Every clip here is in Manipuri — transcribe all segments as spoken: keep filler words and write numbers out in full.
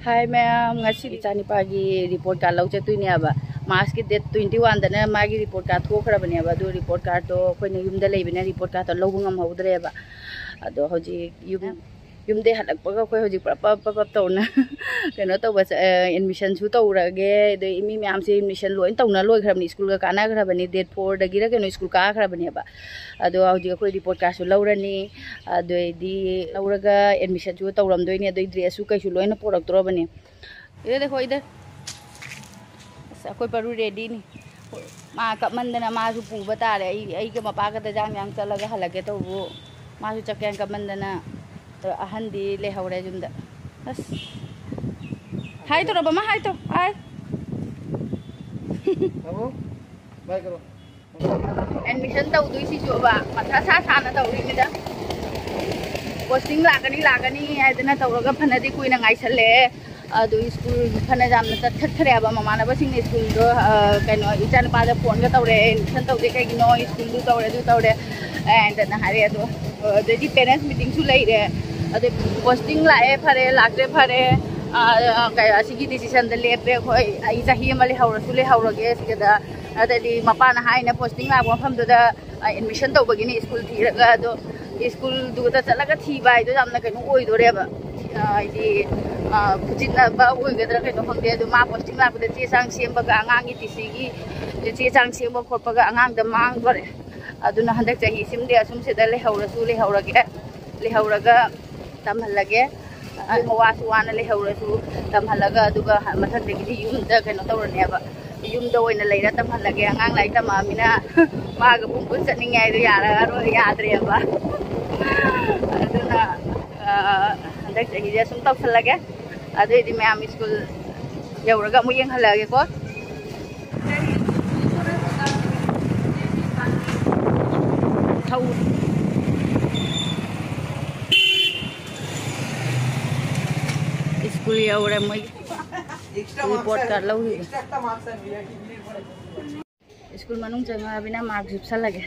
ꯍꯥꯏ ꯃꯌꯥꯝ, ꯉꯁꯤ ꯏꯆꯥꯅꯤꯄꯥꯒꯤ ꯔꯤꯄꯣꯔꯠ ꯀꯥꯔꯗ ꯂꯧ ꯆꯠꯇꯣꯏꯅꯦꯕ꯫ ꯃꯥꯔꯆꯀꯤ ꯗꯦꯠ ꯇ꯭ꯋꯦꯟꯇꯤ ꯋꯥꯟꯗꯅ ꯃꯥꯒꯤ ꯔꯤꯄꯣꯔꯠ ꯀꯥꯔꯗ ꯊꯣꯛꯈ꯭ꯔꯕꯅꯦꯕ꯫ ꯑꯗꯨ ꯔꯤꯄꯣꯔꯠ ꯀꯥꯔꯗꯇꯣ ꯑꯩꯈꯣꯏꯅ ꯌꯨꯝꯗ ꯂꯩꯕꯅꯤꯅ ꯔꯤꯄꯣꯔꯠ ꯀꯥꯔꯗꯇꯣ ꯂꯧꯕ ꯉꯝꯍꯧꯗ꯭ꯔꯦꯕ꯫ ꯑꯗꯣ ꯍꯧꯖꯤꯛ ꯌꯨꯝ ꯌꯨꯝꯗꯩ ꯍꯜꯂꯛꯄꯒ ꯑꯩꯈꯣꯏ ꯍꯧꯖꯤꯛ ꯄꯨꯔꯥ ꯄꯞ ꯄꯞ ꯄꯞ ꯇꯧꯅ ꯀꯩꯅꯣ ꯇꯧꯕ ꯆ-, ꯑ, ꯑꯦꯗꯃꯤꯁꯟꯁꯨ ꯇꯧꯔꯒꯦ꯫ ꯑꯗꯩ ꯃꯤ ꯃꯌꯥꯝꯁꯦ ꯑꯦꯗꯃꯤꯁꯟ ꯂꯣꯏ ꯇꯧꯅ ꯂꯣꯏꯈ꯭ꯔꯕꯅꯤ, ꯁ꯭ꯀꯨꯜꯒ ꯀꯥꯟꯅꯈ꯭ꯔꯕꯅꯤ꯫ ꯗꯦꯠ ꯐꯣꯔꯗꯒꯤꯔ ꯀꯩꯅꯣ ꯁ꯭ꯀꯨꯜ ꯀꯥꯈ꯭ꯔꯕꯅꯦꯕ꯫ ꯑꯗꯣ ꯍꯧꯖꯤꯛ ꯑꯩꯈꯣꯏ ꯔꯤꯄꯣꯔꯠ ꯀꯥꯔꯗꯁꯨ ꯂꯧꯔꯅꯤ, ꯑꯗꯨꯗꯩꯗꯤ ꯂꯧꯔꯒ ꯑꯦꯗꯃꯤꯁꯟꯁꯨ ꯇꯧꯔꯝꯗꯣꯏꯅꯤ꯫ ꯑꯗꯨꯏ ꯗ꯭ꯔꯦꯁꯁꯨ ꯀꯩꯁꯨ ꯂꯣꯏꯅ ꯄꯨꯔꯛꯇ꯭ꯔꯕꯅꯤ꯫ ꯏꯗ ꯗꯦꯈꯣ, ꯏꯗ꯫ ꯑꯁ, ꯑꯩꯈꯣꯏ ꯄꯔꯨ ꯔꯦꯗꯤꯅꯤ꯫ ꯃꯥ ꯀꯞꯃꯟꯗꯅ ꯃꯥꯁꯨ ꯄꯨꯕ ꯇꯥꯔꯦ꯫ ꯑꯩ, ꯑꯩꯒ ꯃꯄꯥꯒꯗ ꯖꯥꯡ ꯌꯥꯡ ꯆꯠꯂꯒ ꯍꯜꯂꯛꯀꯦ ꯇꯧꯕꯨ, ꯃꯥꯁꯨ ꯆꯠꯀꯦꯅ ꯀꯞꯃꯟꯗꯅ ꯑꯍꯟꯗꯤ ꯂꯩꯍꯧꯔꯦ ꯌꯨꯝꯗ꯫ ꯑꯁ, ꯍꯥꯏ ꯇꯧꯔꯕ ꯑꯃ ꯍꯥꯏ ꯇꯧ꯫ ꯍꯥꯏ꯫ ꯇꯥꯃꯣ, ꯕꯥꯏ ꯀꯔꯣ꯫ ꯑꯦꯗꯃꯤꯁꯟ ꯇꯧꯗꯣꯏꯁꯤꯁꯨꯕ ꯃꯊꯥ ꯁꯥ ꯁꯥꯅ ꯇꯧꯔꯤꯅꯤꯗ꯫ ꯄꯣꯁꯇꯤꯡ ꯂꯥꯛꯀꯅꯤ, ꯂꯥꯛꯀꯅꯤ ꯍꯥꯏꯗꯅ ꯇꯧꯔꯒ ꯐꯅꯗꯤ ꯀꯨꯏꯅ ꯉꯥꯏꯁꯜꯂꯛꯑꯦ꯫ ꯑꯗꯨ ꯁ꯭ꯀꯨꯜ ꯐꯅ ꯌꯥꯝꯅ ꯆꯠꯊꯠꯈ꯭ꯔꯦꯕ꯫ ꯃꯃꯥꯟꯅꯕꯁꯤꯡꯅ ꯁ꯭ꯀꯨꯜꯗꯣ, ꯑ, ꯀꯩꯅꯣ, "ꯏꯆꯥꯅꯨꯄꯥꯗ ꯐꯣꯟꯒ ꯇꯧꯔꯛꯑꯦ, "ꯑꯦꯗꯃꯤꯁꯟ ꯇꯧꯗꯦ ꯀꯩꯒꯤꯅꯣ? ꯁ꯭ꯀꯨꯜꯗꯨ ꯇꯧꯔꯦ, ꯑꯗꯨ ꯇꯧꯔꯦ" ꯍꯥꯏꯗꯅ ꯍꯥꯏꯔꯛꯑꯦ꯫ ꯑꯗꯣ, ꯑ, ꯑꯗꯩꯗꯤ ꯄꯦꯔꯦꯟꯁ ꯃꯤꯇꯤꯡꯁꯨ ꯂꯩꯔꯦ꯫ ꯑꯗꯩ ꯄꯣꯁꯇꯤꯡ ꯂꯥꯛꯑꯦ, ꯐꯔꯦ, ꯂꯥꯛꯇ꯭ꯔꯦ, ꯐꯔꯦ꯫ ꯑ, ꯑ, ꯀꯩ, ꯑꯁꯤꯒꯤ ꯗꯤꯁꯤꯖꯟꯗ ꯂꯦꯞꯄꯦ ꯑꯩꯈꯣꯏ꯫ ꯑꯩ ꯆꯍꯤ ꯑꯃ ꯂꯩꯍꯧꯔꯁꯨ ꯂꯩꯍꯧꯔꯒꯦ ꯁꯤꯗ꯫ ꯑꯗꯩꯗꯤ ꯃꯄꯥꯅ ꯍꯥꯏꯅ ꯄꯣꯁꯇꯤꯡ ꯂꯥꯛꯄ ꯃꯐꯝꯗꯨꯗ, ꯑ, ꯑꯦꯗꯃꯤꯁꯟ ꯇꯧꯕꯒꯤꯅꯤ ꯁ꯭ꯀꯨꯜ ꯊꯤꯔꯒ꯫ ꯑꯗꯣ ꯁ꯭ꯀꯨꯜꯗꯨꯗ ꯆꯠꯂꯒ ꯊꯤꯕ ꯍꯥꯏꯗꯣ ꯌꯥꯝꯅ ꯀꯩꯅꯣ ꯑꯣꯏꯗꯣꯔꯦꯕ꯫ ꯑ, ꯍꯥꯏꯗꯤ, ꯑ, ꯈꯨꯖꯤꯟꯅꯕ ꯑꯣꯏꯒꯗ꯭ꯔꯥ ꯀꯩꯅꯣ ꯈꯪꯗꯦ꯫ ꯑꯗꯣ ꯃꯥ ꯄꯣꯁꯇꯤꯡ ꯂꯥꯛꯄꯗ ꯆꯦ ꯆꯥꯡ ꯁꯦꯝꯕꯒ, ꯑꯉꯥꯡꯒꯤ ꯇꯤ ꯁꯤꯒꯤ ꯆꯦ ꯆꯥꯡ ꯁꯦꯝꯕ ꯈꯣꯠꯄꯒ ꯑꯉꯥꯡꯗ ꯃꯥꯡꯗꯣꯔꯦ꯫ ꯑꯗꯨꯅ ꯍꯟꯗꯛ ꯆꯍꯤꯁꯤꯃꯗꯤ ꯑꯁꯨꯝ ꯁꯤꯗ ꯂꯩꯍꯧꯔꯁꯨ ꯂꯩꯍꯧꯔꯒꯦ, ꯂꯩꯍꯧꯔꯒ ꯇꯝꯍꯜꯂꯒꯦ꯫ ꯑ, ꯋꯥꯁꯨ ꯋꯥꯅ ꯂꯩꯍꯧꯔꯁꯨ ꯇꯝꯍꯜꯂꯒ, ꯑꯗꯨꯒ ꯃꯊꯪꯗꯒꯤꯗꯤ ꯌꯨꯝꯗ ꯀꯩꯅꯣ ꯇꯧꯔꯅꯦꯕ, ꯌꯨꯝꯗ ꯑꯣꯏꯅ ꯂꯩꯔ ꯇꯝꯍꯜꯂꯒꯦ꯫ ꯑꯉꯥꯡ ꯂꯥꯏꯔꯤꯛ ꯇꯝꯃꯛꯑꯃꯤꯅ ꯃꯥꯒ ꯄꯨꯡ ꯄꯨꯟ ꯆꯠꯅꯤꯡꯉꯦ ꯍꯥꯏꯗꯣ ꯌꯥꯔꯔꯣꯏ, ꯌꯥꯗ꯭ꯔꯦꯕ꯫ ꯑꯗꯨꯅ, ꯑ, ꯍꯟꯗꯛ ꯆꯍꯤꯁꯦ ꯁꯨꯝ ꯇꯧꯁꯜꯂꯒꯦ꯫ ꯑꯗꯨꯏꯗꯤ ꯃꯌꯥꯝ ꯁ꯭ꯀꯨꯜ ꯌꯧꯔꯒ ꯑꯃꯨꯛ ꯌꯦꯡꯍꯜꯂꯛꯑꯒꯦꯀꯣ꯫ ꯊꯧ-, ꯁ꯭ꯀꯨꯜ ꯌꯧꯔꯦ, ꯃꯣꯏ ꯔꯤꯄꯣꯔꯠ ꯀꯥꯔꯗ ꯂꯧꯔꯤꯕ꯫ ꯁ꯭ꯀꯨꯜ ꯃꯅꯨꯡ ꯆꯪꯉꯛꯑꯕꯅꯤꯅ ꯃꯥꯛꯁ ꯎꯞꯁꯜꯂꯒꯦ꯫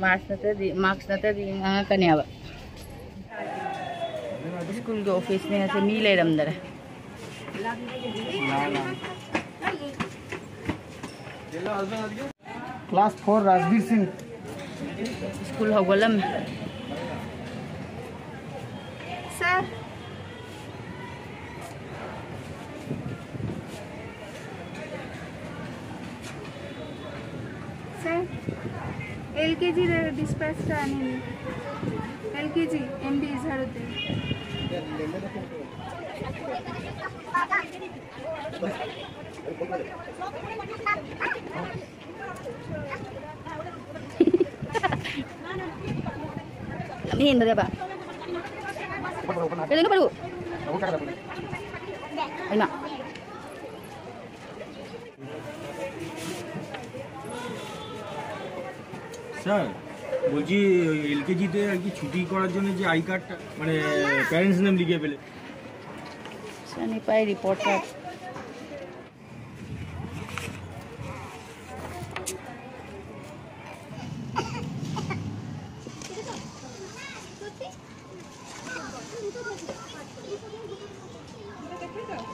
ꯃꯥꯛꯁ ꯅꯠꯇ꯭ꯔꯗꯤ, ꯃꯥꯛꯁ ꯅꯠꯇ꯭ꯔꯗꯤ ꯉꯥꯡꯉꯛꯀꯅꯦꯕ꯫ ꯁ꯭ꯀꯨꯜꯒꯤ ꯑꯣꯐꯤꯁꯅꯦ ꯉꯁꯤ, ꯃꯤ ꯂꯩꯔꯝꯗꯔꯦ꯫ Class four, Rajbir Singh. School ꯍꯧꯒꯠꯂꯝꯃꯦ꯫ Sir. Sir, L K G ର dispatch ଟା ଆଣିନି। L K G, M D is Harute। ꯂꯝ ꯍꯦꯟꯕꯅꯦꯕ꯫ ꯀꯩꯗꯧꯅꯣ ꯄꯜꯂꯨ? ꯍꯩꯃꯥ꯫ স্যার, বলছি, ওই এলকেজিতে আর কি ছুটি করার জন্য যে আই কার্ডটা, মানে, প্যারেন্টস নেম লিখে ফেলে। ꯁꯅꯤꯄꯥꯏ ꯔꯤꯄꯣꯔꯇꯔ꯫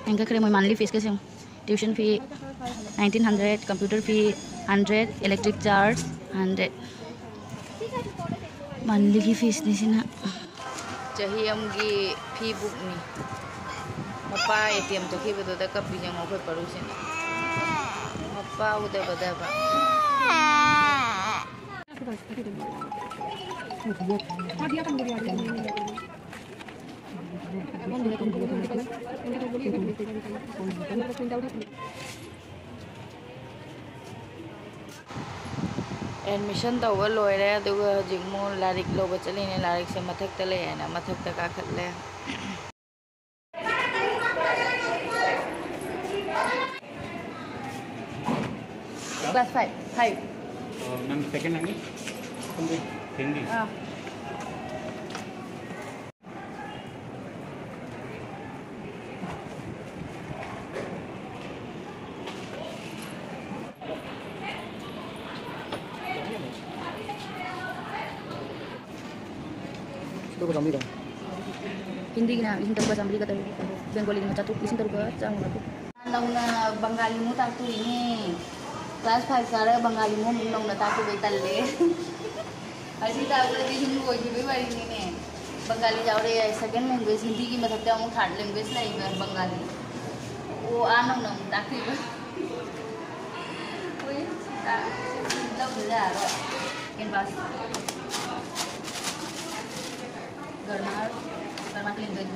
ꯌꯦꯡꯈꯠꯈ꯭ꯔꯦ ꯃꯣꯏ monthly ꯐꯤꯁꯀꯁꯦ꯫ Tuition fee nineteen hundred, computer fee hundred, electric charge hundred꯫ ꯃꯟꯂꯤꯒꯤ ꯐꯤꯁꯅꯤ ꯁꯤꯅ꯫ ꯆꯍꯤ ꯑꯃꯒꯤ ꯐꯤ ꯕꯨꯛꯅꯤ꯫ ꯃꯄꯥ ꯑꯦ ꯇꯤ ꯑꯦꯝ ꯆꯠꯈꯤꯕꯗꯨꯗ ꯀꯞꯄꯤ ꯌꯦꯡꯉꯣ ꯑꯩꯈꯣꯏ ꯄꯔꯨꯁꯤꯅ꯫ ꯃꯄꯥ ꯎꯗꯕꯗꯕ꯫ ꯑꯦꯗꯃꯤꯁꯟ ꯇꯧꯕ ꯂꯣꯏꯔꯦ, ꯑꯗꯨꯒ ꯍꯧꯖꯤꯛ ꯑꯃꯨꯛ ꯂꯥꯏꯔꯤꯛ ꯂꯧꯕ ꯆꯠꯂꯤꯅꯦ꯫ ꯂꯥꯏꯔꯤꯛꯁꯦ ꯃꯊꯛꯇ ꯂꯩ ꯍꯥꯏꯅ ꯃꯊꯛꯇ ꯀꯥꯈꯠꯂꯦ꯫ Class five, five. ꯅꯪ second language? Hindi. Hindi. ꯑꯥ꯫ Ito ko kami daw. ꯍꯤꯟꯗꯤꯒꯤꯅ ꯂꯤꯁꯤꯡ ꯇꯔꯨꯛꯀ ꯆꯥꯝꯃꯔꯤꯒ ꯇꯔꯨꯛ, ꯕꯦꯡꯒꯣꯂꯤꯒꯤꯅ ꯆꯥꯇ꯭ꯔꯨꯛ, ꯂꯤꯁꯤꯡ ꯇꯔꯨꯛꯀ ꯆꯥꯝꯃꯉꯥ ꯇꯔꯨꯛ꯫ ꯅꯧꯅ ꯕꯪꯒꯥꯂꯤ ꯑꯃꯨꯛ ꯇꯥꯛꯇꯣꯔꯤꯅꯦ꯫ Class five ꯀꯥꯔꯒ ꯕꯪꯒꯥꯂꯤ ꯑꯃꯨꯛ ꯅꯧꯅ ꯇꯥꯛꯇꯣꯏꯕꯩ ꯇꯜꯂꯦ꯫ ꯑꯁꯤ ꯇꯥꯛꯄꯗꯗꯤ ꯁꯨꯝ ꯂꯣꯏꯈꯤꯕꯩ ꯋꯥꯔꯤꯅꯤꯅꯦ꯫ ꯕꯪꯒꯥꯂꯤ ꯌꯥꯎꯔꯦ, second language, ꯍꯤꯟꯗꯤꯒꯤ ꯃꯊꯛꯇ ꯑꯃꯨꯛ third language ꯂꯩꯕ ꯕꯪꯒꯥꯂꯤ꯫ ꯑꯣ, ꯑꯥ ꯅꯧꯅ ꯑꯃꯨꯛ ꯇꯥꯛꯇꯣꯏꯕ꯫ ꯍꯣꯏ, ꯁꯤ ꯇꯥꯛ-, ꯁꯤ ꯂꯧꯗ ꯌꯥꯔꯣꯏ꯫ Canvas꯫ Grammar, grammar language,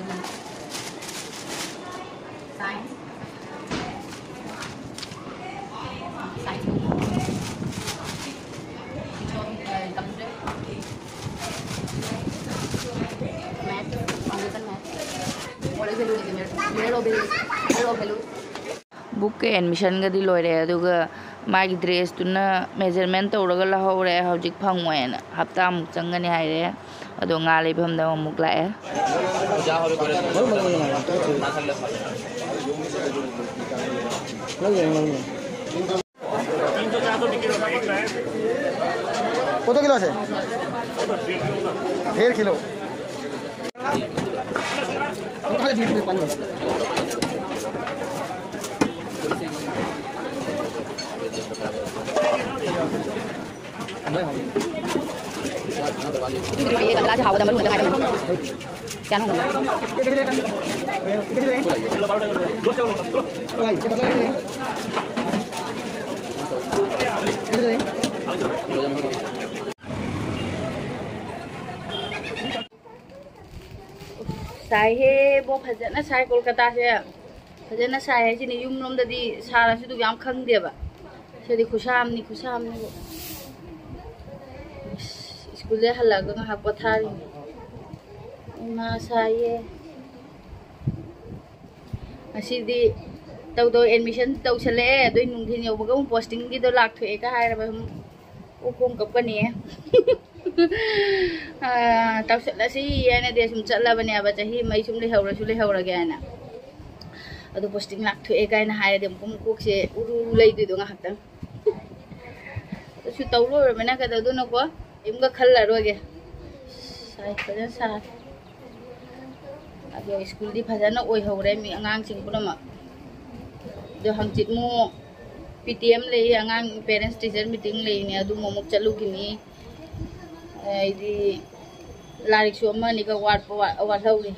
science, science book, computer, math, computer math, moral value, moral value, moral value. Bookꯀ admissionꯒꯗꯤ ꯂꯣꯏꯔꯦ, ꯑꯗꯨꯒ ꯃꯥꯒꯤ dressꯇꯨꯅ measurement ꯇꯧꯔꯒ ꯂꯧꯍꯧꯔꯦ꯫ ꯍꯧꯖꯤꯛ ꯐꯪꯉꯣꯏꯅ, ꯍꯞꯇꯥꯃꯨꯛ ꯆꯪꯒꯅꯤ ꯍꯥꯏꯔꯦ꯫ ꯑꯗꯣ ꯉꯥ ꯂꯩꯐꯝꯗ ꯑꯃꯨꯛ ꯂꯥꯛꯑꯦ꯫ কত কিলো আছে? দেড় কিলো। ꯁꯥꯏꯍꯦ ꯕꯣ, ꯐꯖꯅ ꯁꯥꯏ ꯀꯣꯜꯀꯇꯥꯁꯦ꯫ ꯐꯖꯅ ꯁꯥꯏ ꯍꯥꯏꯁꯤꯅꯤ, ꯌꯨꯝꯂꯣꯝꯗꯗꯤ ꯁꯥꯔꯁꯨ ꯑꯗꯨꯛ ꯌꯥꯝ ꯈꯪꯗꯦꯕ꯫ ꯁꯤꯗꯤ ꯈꯨꯁꯥ ꯑꯃꯅꯤ, ꯈꯨꯁꯥ ꯑꯃꯅꯤꯕꯨ꯫ ꯁ꯭ꯀꯨꯜꯗꯩ ꯍꯜꯂꯛꯑꯒ ꯉꯥꯏꯍꯥꯛ ꯄꯣꯊꯥꯔꯤꯅꯤ꯫ ꯏꯃꯥ ꯁꯥꯏꯌꯦ꯫ ꯉꯁꯤꯗꯤ ꯇꯧꯗꯧ admission ꯇꯧꯁꯜꯂꯛꯑꯦ, ꯑꯗꯨꯏ ꯅꯨꯡꯊꯤꯟ ꯌꯧꯕꯒ ꯑꯃꯨꯛ postingꯒꯤꯗꯣ ꯂꯥꯛꯊꯣꯛꯑꯦꯒ ꯍꯥꯏꯔꯕ ꯑꯃꯨꯛ ꯎꯈꯣꯡ ꯀꯞꯀꯅꯤꯌꯦ꯫ ꯑꯥ, ꯇꯧꯁꯜꯂꯁꯤ ꯍꯥꯏꯅꯗꯤ ꯑꯁꯨꯝ ꯆꯠꯂꯕꯅꯦꯕ, ꯆꯍꯤ ꯑꯃ ꯑꯩ ꯁꯨꯝ ꯂꯩꯍꯧꯔꯁꯨ ꯂꯩꯍꯧꯔꯒꯦ ꯍꯥꯏꯅ꯫ ꯑꯗꯨ posting ꯂꯥꯛꯊꯣꯛꯑꯦ ꯀꯥꯏꯅ ꯍꯥꯏꯔꯗꯤ ꯑꯃꯨꯛꯀ ꯑꯃꯨꯛ ꯀꯣꯛꯁꯦ ꯎꯔꯨ ꯎꯔꯨ ꯂꯩꯗꯣꯏꯗꯣ ꯉꯥꯏꯍꯥꯛꯇꯪ꯫ ꯑꯗꯨꯁꯨ ꯇꯧ ꯂꯣꯏꯔꯕꯅꯤꯅ ꯀꯩꯗꯧꯗꯣꯏꯅꯣꯀꯣ? ꯀꯩꯝꯒ ꯈꯜꯂꯔꯣꯏꯒꯦ꯫ ꯁꯥꯏ, ꯐꯖꯅ ꯁꯥꯔꯦ꯫ ꯑꯗꯣ ꯁ꯭ꯀꯨꯜꯗꯤ ꯐꯖꯅ ꯑꯣꯏꯍꯧꯔꯦ, ꯃꯤ ꯑꯉꯥꯡꯁꯤꯡ ꯄꯨꯝꯅꯃꯛ꯫ ꯑꯗꯣ ꯍꯪꯆꯤꯠ ꯑꯃꯨꯛ ꯄꯤ ꯇꯤ ꯑꯦꯝ ꯂꯩ, ꯑꯉꯥꯡ parents teacher meeting ꯂꯩꯅꯦ, ꯑꯗꯨꯃꯨꯛ ꯑꯃꯨꯛ ꯆꯠꯂꯨꯈꯤꯅꯤ꯫ ꯑꯩꯗꯤ ꯂꯥꯏꯔꯤꯛꯁꯨ ꯑꯃ ꯑꯅꯤꯒ ꯋꯥꯠꯄ ꯋꯥꯠ-, ꯋꯥꯠꯍꯧꯔꯤ꯫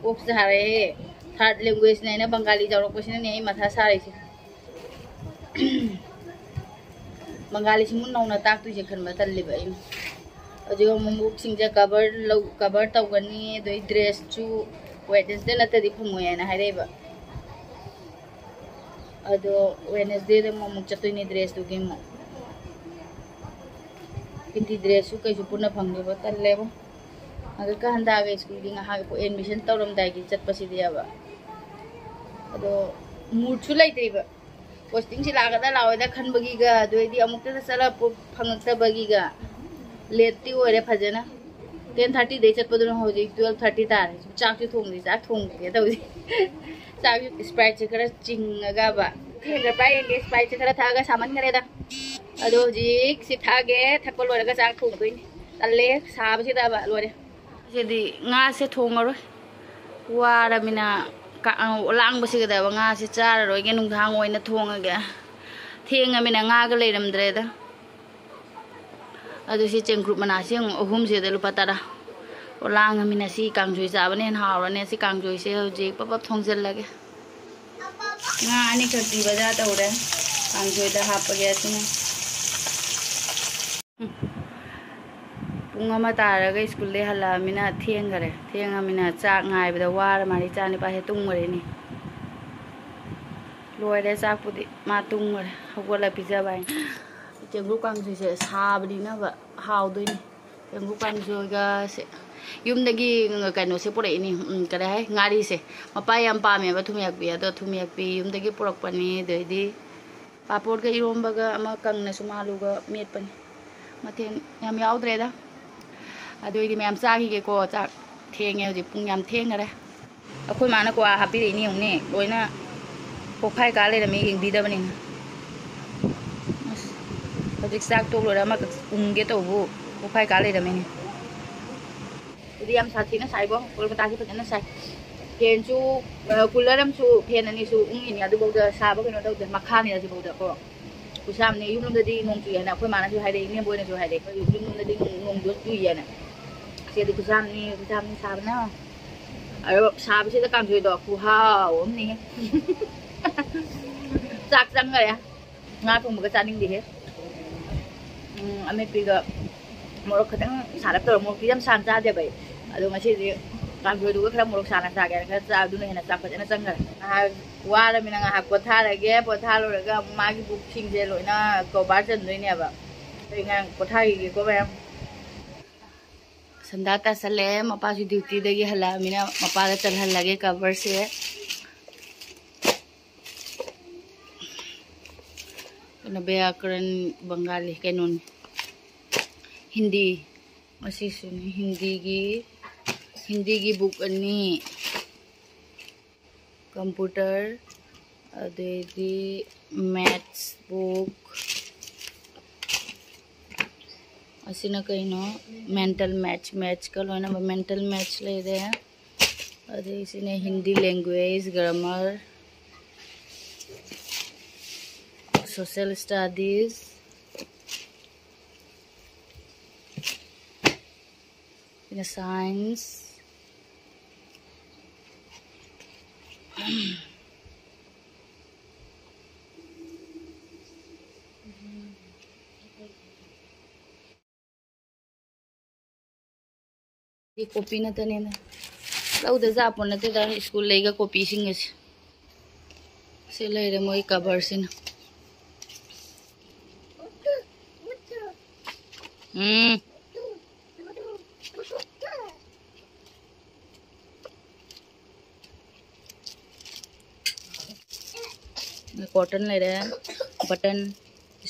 ꯀꯣꯛ ꯁꯥꯔꯦꯍꯦ꯫ Third languageꯅꯦ ꯍꯥꯏꯅ ꯕꯪꯒꯥꯂꯤ ꯌꯥꯎꯔꯛꯄꯁꯤꯅꯅꯦ ꯑꯩ ꯃꯊꯥ ꯁꯥꯔꯤꯁꯦ꯫ ꯕꯪꯒꯥꯂꯤꯁꯤꯃꯨꯛ ꯅꯧꯅ ꯇꯥꯛꯇꯣꯏꯁꯦ ꯈꯟꯕ ꯇꯜꯂꯤꯕ ꯑꯩꯅ꯫ ꯍꯧꯖꯤꯛ ꯑꯃꯨꯛ ꯕꯨꯛꯁꯤꯡꯁꯦ cover ꯂꯧ-, cover ꯇꯧꯒꯅꯤ, ꯑꯗꯩ dressꯁꯨ Wednesday ꯅꯠꯇ꯭ꯔꯗꯤ ꯐꯪꯉꯣꯏ ꯍꯥꯏꯅ ꯍꯥꯏꯔꯛꯑꯦꯕ꯫ ꯑꯗꯣ Wednesdayꯗ ꯑꯃꯨꯛ, ꯑꯃꯨꯛ ꯆꯠꯇꯣꯏꯅꯦ dressꯇꯨꯒꯤ ꯑꯃꯨꯛ꯫ ꯄꯤ ꯇꯤ dressꯁꯨ ꯀꯩꯁꯨ ꯄꯨꯟꯅ ꯐꯪꯗꯣꯏꯕ, ꯇꯜꯂꯦꯕ꯫ ꯍꯟꯗꯛꯀ ꯍꯟꯗꯛꯑꯒ ꯁ꯭ꯀꯨꯜꯒꯤ ꯉꯥꯏꯍꯥꯛ admission ꯇꯧꯔꯝꯗꯥꯏꯒꯤ ꯆꯠꯄꯁꯤꯗꯤꯕ꯫ ꯑꯗꯣ moodꯁꯨ ꯂꯩꯇ꯭ꯔꯤꯕ꯫ Postingꯁꯤ ꯂꯥꯛꯀꯗ꯭ꯔꯥ ꯂꯥꯛꯑꯣꯏꯗ꯭ꯔꯥ ꯈꯟꯕꯒꯤꯒ, ꯑꯗꯨ ꯑꯣꯏꯗꯤ ꯑꯃꯨꯛꯇꯗ ꯆꯠꯂ ꯄꯣ-, ꯐꯪꯉꯛꯇꯕꯒꯤꯒ lateꯇꯤ ꯑꯣꯏꯔꯦ ꯐꯖꯅ꯫ Ten thirtyꯗꯩ ꯆꯠꯄꯗꯨꯅ ꯍꯧꯖꯤꯛ twelve thirty ꯇꯥꯔꯦ꯫ ꯆꯥꯛꯁꯨ ꯊꯣꯡꯗ꯭ꯔꯤ, ꯆꯥꯛ ꯊꯣꯡꯒꯦ ꯇꯧꯔꯤ꯫ ꯆꯥꯛꯁꯨ Spriteꯁꯦ ꯈꯔ ꯆꯤꯡꯉꯒꯕ꯫ ꯊꯦꯡꯈ꯭ꯔ ꯄꯥꯏ ꯌꯦꯡꯒꯦ, Spriteꯁꯦ ꯈꯔ ꯊꯛꯑꯒ ꯁꯥꯃꯟꯈ꯭ꯔꯦꯗ꯫ ꯑꯗꯣ ꯍꯧꯖꯤꯛ ꯁꯤ ꯊꯛꯑꯒꯦ, ꯊꯛꯄ ꯂꯣꯏꯔꯒ ꯆꯥꯛ ꯊꯣꯡꯗꯣꯏꯅꯤ꯫ ꯇꯜꯂꯦ, ꯁꯥꯕꯁꯤꯗꯕ ꯂꯣꯏꯔꯦ꯫ ꯁꯤꯗꯤ ꯉꯥꯁꯦ ꯊꯣꯡꯉꯔꯣꯏ, ꯋꯥꯔꯃꯤꯅ ꯀ-, ꯑ, ꯂꯥꯡꯕꯁꯤꯒꯗꯕ ꯉꯥꯁꯦ ꯆꯥꯔꯔꯣꯏꯒꯦ, ꯅꯨꯡꯗꯥꯡ ꯑꯣꯏꯅ ꯊꯣꯡꯉꯒꯦ꯫ ꯊꯦꯡꯉꯃꯤꯅ ꯉꯥꯒ ꯂꯩꯔꯝꯗ꯭ꯔꯦꯗ꯫ ꯑꯗꯨ ꯁꯤ ꯆꯦꯡꯀ꯭ꯔꯨꯞ ꯃꯅꯥꯁꯤ ꯌꯦꯡꯉꯨ, ꯑꯍꯨꯝꯁꯤꯗ ꯂꯨꯄꯥ ꯇꯔꯥ꯫ ꯑꯣ, ꯂꯥꯡꯉꯃꯤꯅ ꯁꯤ ꯀꯥꯡꯁꯣꯏ ꯆꯥꯕꯅ ꯍꯦꯟꯅ ꯍꯥꯎꯔꯅꯤ꯫ ꯁꯤ ꯀꯥꯡꯁꯣꯏꯁꯦ ꯍꯧꯖꯤꯛ ꯄꯞ ꯄꯞ ꯊꯣꯡꯖꯤꯜꯂꯒꯦ꯫ ꯉꯥ ꯑꯅꯤꯈꯛꯇꯤ ꯕꯖꯥꯔ ꯇꯧꯔꯦ, ꯀꯥꯡꯁꯣꯏꯗ ꯍꯥꯞꯄꯒꯦ ꯑꯁꯤꯅ꯫ ꯄꯨꯡ ꯑꯃ ꯇꯥꯔꯒ ꯁ꯭ꯀꯨꯜꯗꯩ ꯍꯜꯂꯛꯑꯃꯤꯅ ꯊꯦꯡꯈꯔꯦ꯫ ꯊꯦꯡꯉꯃꯤꯅ ꯆꯥꯛ ꯉꯥꯏꯕꯗ ꯋꯥꯔ ꯃꯥꯜꯂꯦ, ꯏꯆꯥ ꯅꯤꯄꯥꯁꯦ ꯇꯨꯝꯈꯔꯦꯅꯦ꯫ ꯂꯣꯏꯔꯦ ꯆꯥꯛꯄꯨꯗꯤ, ꯃꯥ ꯇꯨꯝꯈꯔꯦ, ꯍꯧꯒꯠꯂ ꯄꯤꯖꯕ ꯍꯥꯏꯅ꯫ ꯆꯦꯡꯒꯨꯞ ꯀꯥꯡꯁꯣꯏꯁꯦ ꯁꯥꯕꯅꯤꯅꯕ ꯍꯥꯎꯗꯣꯏꯅꯤ꯫ ꯆꯦꯡꯒꯨꯞ ꯀꯥꯡꯁꯣꯏꯒ ꯁꯦ-, ꯌꯨꯝꯗꯒꯤ ꯀꯩꯅꯣꯁꯦ ꯄꯨꯔꯛꯏꯅꯤ, ꯎꯝ, ꯀꯔꯤ ꯍꯥꯏ, ꯉꯥꯔꯤꯁꯦ꯫ ꯃꯄꯥ ꯌꯥꯝ ꯄꯥꯝꯃꯦꯕ ꯊꯨꯝꯌꯥꯛꯄꯤ, ꯑꯗꯣ ꯊꯨꯝꯌꯥꯛꯄꯤ ꯌꯨꯝꯗꯒꯤ ꯄꯨꯔꯛꯄꯅꯤ꯫ ꯑꯗꯩꯗꯤ ꯄꯥꯄꯣꯔꯒ ꯏꯔꯣꯝꯕꯒ ꯑꯃ ꯀꯪꯅ ꯁꯨꯝ ꯑꯂꯨꯒ ꯃꯦꯠꯄꯅꯤ꯫ ꯃꯊꯦꯜ ꯌꯥꯝ ꯌꯥꯎꯗ꯭ꯔꯦꯗ꯫ ꯑꯗꯨ ꯑꯣꯏꯗꯤ ꯃꯌꯥꯝ ꯆꯥꯈꯤꯒꯦꯀꯣ꯫ ꯆꯥꯛ ꯊꯦꯡꯉꯦ ꯍꯧꯖꯤꯛ, ꯄꯨꯡ ꯌꯥꯝ ꯊꯦꯡꯈꯔꯦ꯫ ꯑꯩꯈꯣꯏ ꯃꯥꯅ ꯀ꯭ꯋꯥ ꯍꯥꯞꯄꯤꯔꯛꯏꯅꯦ ꯌꯦꯡꯉꯨꯅꯦ, ꯂꯣꯏꯅ ꯀꯣꯛꯐꯥꯏ ꯀꯥ ꯂꯩꯔꯝꯃꯦ ꯌꯦꯡꯕꯤꯗꯕꯅꯤꯅ꯫ ꯑꯁ, ꯍꯧꯖꯤꯛ ꯆꯥꯛ ꯇꯣꯛ ꯂꯣꯏꯔ ꯑꯃꯈꯛ ꯎꯪꯒꯦ ꯇꯧꯕꯨ ꯀꯣꯛꯐꯥꯏ ꯀꯥ ꯂꯩꯔꯝꯃꯤꯅꯦ꯫ ꯁꯤꯗꯤ ꯌꯥꯝ ꯁꯥꯊꯤꯅ ꯁꯥꯏꯕꯣ, ꯀꯣꯜꯀꯇꯥꯁꯤ ꯐꯖꯅ ꯁꯥꯏ꯫ ꯐꯦꯟꯁꯨ, ꯑ, ꯀꯨꯂꯔ ꯑꯃꯁꯨ, ꯐꯦꯟ ꯑꯅꯤꯁꯨ ꯎꯪꯉꯤꯅꯤ, ꯑꯗꯨꯐꯥꯎꯗ ꯁꯥꯕ ꯀꯩꯅꯣ ꯇꯧꯗꯦ, ꯃꯈꯥꯅꯤ ꯑꯁꯤꯐꯥꯎꯗ ꯀꯣ꯫ ꯈꯨꯁꯥꯝꯅꯤ꯫ ꯌꯨꯝꯂꯣꯝꯗꯗꯤ ꯅꯣꯡ ꯆꯨꯏ ꯍꯥꯏꯅ ꯑꯩꯈꯣꯏ ꯃꯥꯅꯁꯨ ꯍꯥꯏꯔꯛꯏ, ꯏꯅꯦꯝꯕꯣꯏꯅꯁꯨ ꯍꯥꯏꯔꯛꯏ, ꯑꯩꯈꯣꯏ ꯌꯨꯝꯂꯣꯝꯗꯗꯤ ꯅꯣꯡ, ꯅꯣꯡꯗꯣ ꯆꯨꯏ ꯍꯥꯏꯅ꯫ ꯁꯤꯗꯤ ꯈꯨꯁꯥꯝꯅꯤ, ꯈꯨꯁꯥꯝꯅꯤ ꯁꯥꯕꯅ꯫ ꯑꯗꯣ ꯁꯥꯕꯁꯤꯗ ꯀꯥꯡꯁꯣꯏꯗꯣ ꯈꯨꯍꯥꯎ ꯑꯃꯅꯤ꯫ ꯆꯥꯛ ꯆꯪꯈꯔꯦ꯫ ꯉꯥ ꯊꯣꯡꯕꯒ ꯆꯥꯅꯤꯡꯗꯦꯍꯦ꯫ ꯎꯝ, ꯑꯃꯦꯠꯄꯤꯒ ꯃꯣꯔꯣꯛ ꯈꯤꯇꯪ ꯁꯥꯔꯞ ꯇꯧꯔ, ꯃꯣꯔꯣꯛꯇꯤ ꯌꯥꯝ ꯁꯥꯅ ꯆꯥꯗꯦꯕ ꯑꯩ꯫ ꯑꯗꯣ ꯉꯁꯤꯗꯤ ꯀꯥꯡꯁꯣꯏꯗꯨꯒ ꯈꯔ ꯃꯣꯔꯣꯛ ꯁꯥꯅ ꯆꯥꯒꯦꯅ ꯈꯔ ꯆꯥ-, ꯑꯗꯨꯅ ꯍꯦꯟꯅ ꯆꯥꯛ ꯐꯖꯅ ꯆꯪꯈꯔꯦ꯫ ꯉꯥꯏꯍꯥꯛ ꯋꯥꯔꯃꯤꯅ ꯉꯥꯏꯍꯥꯛ ꯄꯣꯊꯥꯔꯒꯦ, ꯄꯣꯊꯥꯔꯨꯔꯒ ꯑꯃꯨꯛ ꯃꯥꯒꯤ ꯕꯨꯛꯁꯤꯡꯁꯦ ꯂꯣꯏꯅ ꯀꯣꯚꯔ ꯆꯟꯗꯣꯏꯅꯦꯕ꯫ ꯑꯩ ꯉꯥꯏꯍꯥꯛ ꯄꯣꯊꯥꯈꯤꯒꯦꯀꯣ ꯃꯌꯥꯝ꯫ ꯁꯟꯗꯥ ꯇꯥꯁꯜꯂꯛꯑꯦ, ꯃꯄꯥꯁꯨ ꯗ꯭ꯌꯨꯇꯤꯗꯒꯤ ꯍꯜꯂꯛꯑꯃꯤꯅ ꯃꯄꯥꯗ ꯆꯜꯍꯜꯂꯒꯦ ꯀꯣꯚꯔꯁꯦ꯫ ꯀꯩꯅꯣ, ꯕ꯭ꯌꯥꯀꯔꯟ ꯕꯪꯒꯥꯂꯤ, ꯀꯩꯅꯣꯅꯤ, ꯍꯤꯟꯗꯤ꯫ ꯑꯁꯤꯁꯨꯅꯤ ꯍꯤꯟꯗꯤꯒꯤ, ꯍꯤꯟꯗꯤꯒꯤ ꯕꯨꯛ ꯑꯅꯤ, ꯀꯝꯄ꯭ꯌꯨꯇꯔ, ꯑꯗꯩꯗꯤ ꯃꯦꯠꯁ ꯕꯨꯛ꯫ ꯑꯁꯤꯅ ꯀꯩꯅꯣ? ꯃꯦꯟꯇꯦꯜ ꯃꯦꯠꯁ, ꯃꯦꯠꯁꯀ ꯂꯣꯏꯅꯕ ꯃꯦꯟꯇꯦꯜ ꯃꯦꯠꯁ ꯂꯩꯔꯦ꯫ ꯑꯗꯩ ꯁꯤꯅ Hindi language, grammar, social studies, ꯁꯤꯅ ꯁꯥꯏꯟꯁ꯫ ꯁꯤ ꯀꯣꯄꯤ ꯅꯠꯇꯅꯦꯅ ꯂꯧꯗ ꯖꯥꯄꯣ ꯅꯠꯇꯦꯗ, ꯁ꯭ꯀꯨꯜ ꯂꯩꯒ ꯀꯣꯄꯤꯁꯤꯡ ꯑꯁꯦ꯫ ꯁꯤ ꯂꯩꯔꯦ ꯃꯣꯏ ꯀꯕꯔꯁꯤꯅ꯫ ꯎꯝ꯫ ꯀꯣꯇꯟ ꯂꯩꯔꯦ, ꯕꯇꯟ,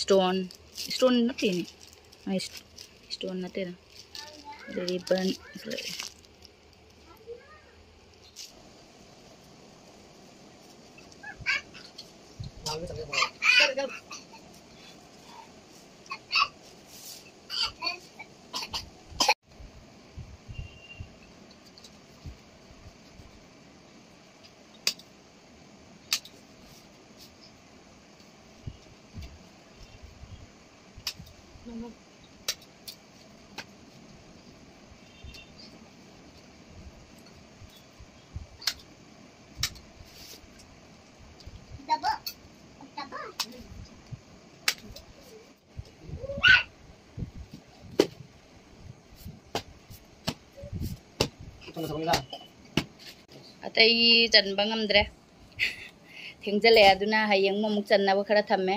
ꯁ꯭ꯇꯣꯟ, ꯁ꯭ꯇꯣꯟ ꯅꯠꯇꯦꯅꯦ, ꯁ꯭ꯇꯣꯟ ꯅꯠꯇꯦꯅ, ꯔꯤꯕꯟ ꯂꯩꯔꯦ꯫ ꯑꯇꯩ ꯆꯟꯕ ꯉꯝꯗ꯭ꯔꯦ꯫ ꯊꯦꯡꯖꯤꯜꯂꯛꯑꯦ, ꯑꯗꯨꯅ ꯍꯌꯦꯡ ꯑꯃꯨꯛ ꯆꯟꯅꯕ ꯈꯔ ꯊꯝꯃꯦ꯫